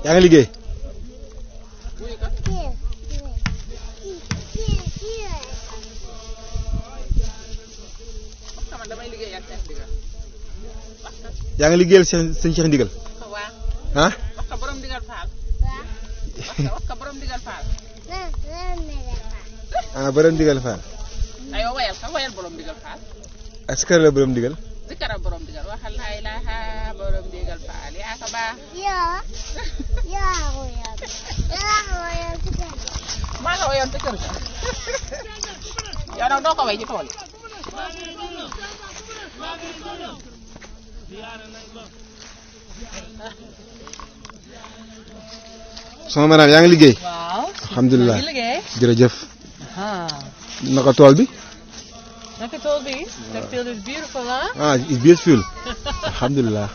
yaa ngi liggéey. yaa ngi liggéeyal seen Cheikh Ndigal. ah. wax ka borom digal faal. ah borom digal faal. aywa wayal ka wayal borom digal faal. askar la borom digal. zikara borom digal waxal la ilaha borom digal faal yaa ko baax. maa nga wayoon sa kër ga. yow nag doo ko way ci tool yi. sama maanaam yaa ngi liggéey. waaw. alhamdulilah liggéey. jërëjëf. naka tool bi. naka tool bi. The field is beautiful, huh? ah it's beautiful. alhamdulilah.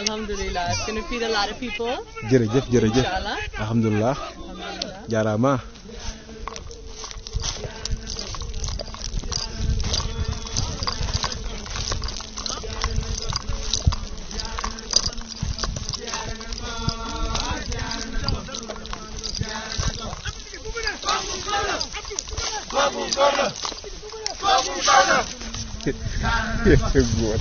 Alhamdulillah. It's going to feed a lot of people. jërëjëf jërëjëf. Inshallah. alhamdulilah. jaaraama. Good.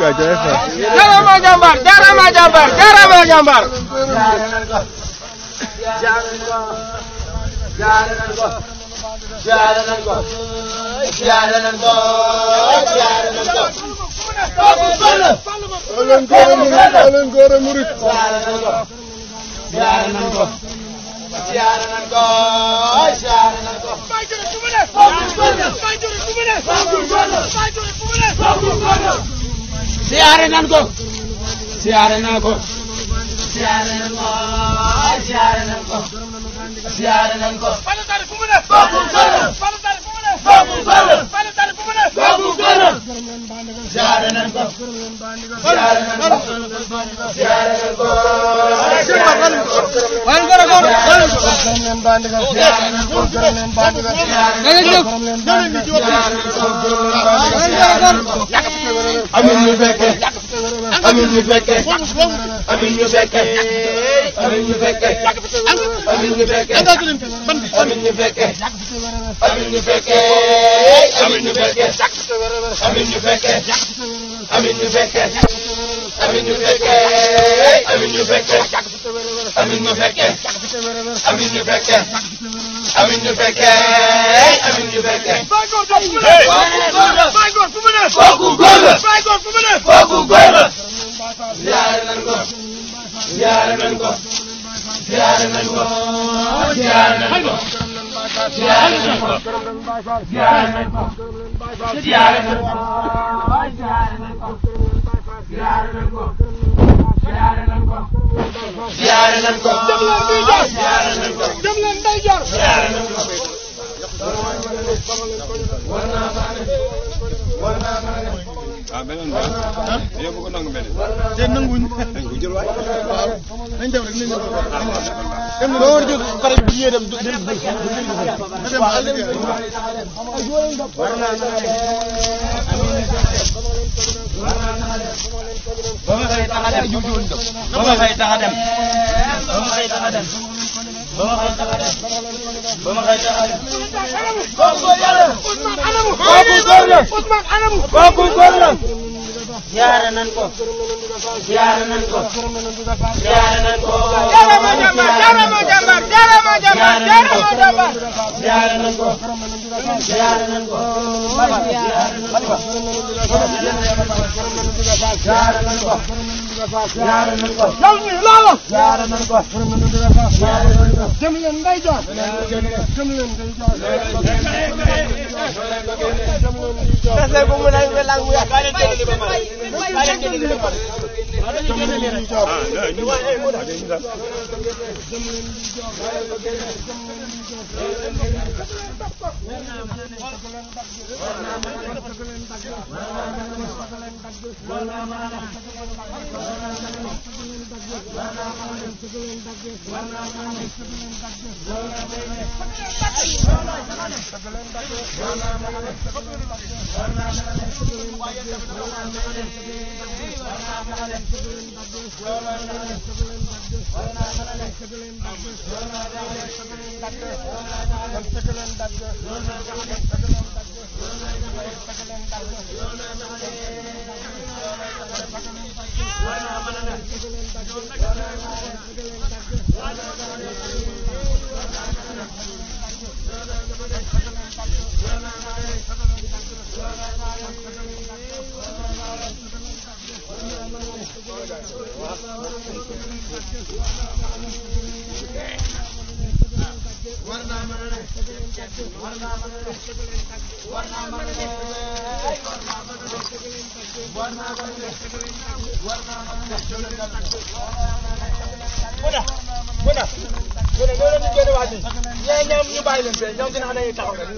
Jarama jambar, jarama jambar, jarama jambar. Siare nan ko siare nan ko siare nan ko siare nan ko siare nan ko palatari fumune babu gana palatari fumune babu gana palatari fumune babu gana siare nan ko siare nan ko siare nan ko wan gora gor garamen bandiga siare nan ko garamen bandiga siare nan ko amin ñu fekke amin ñu fekke amin ñu fekke amin ñu fekke amin ñu fekke amin ñu fekke amin ñu fekke amin ñu fekke amin ñu fekke amin ñu fekke amin ñu fekke amin ñu fekke amin ñu fekke amin ñu fekke amin ñu fekke amin ñu fekke Foku Gorga Foku Gorga ziyaare nañ ko ziyaare nañ ko ziyaare nañ ko ziyaare nañ ko ziyaare nañ ko ziyaare nañ ko ziyaare nañ ko ziyaare nañ ko ziyaare nañ ko ziyaare nañ ko ziyaare nañ ko dem leen ndeyjoor ziyaare nañ ko ah beneen ba yow bëgg nangu beneen. te nanguñ dañ ko jël waay. waaw nañ dem rek nañ dem doo war a jóg pare bi ñëwee dem ba ma fay tax a dem ba ma fay tax a dem ba ma fay tax a dem ba ma fay tax a dem ba ma fay tax a dem kooku yàlla Ousmane anamu kooku góor la Ousmane anamu kooku góor la ziyaare nañ ko ziyaare nañ ko ziyaare nañ ko jarama jambar jarama jambar jarama jambar jarama jambar ziyaare nañ ko ziyaare nañ ko ziyaare nañ ko ziyaare nañ ko ziyaare nañ ko yow ñu lolo ziyaare nañ ko ziyaare nañ ko dem leen ndey joor dem leen ndey joor Saya pun mulai belang buat. ñoom ñu bàyyi leen fee ñoom dina xam ne taxaw rek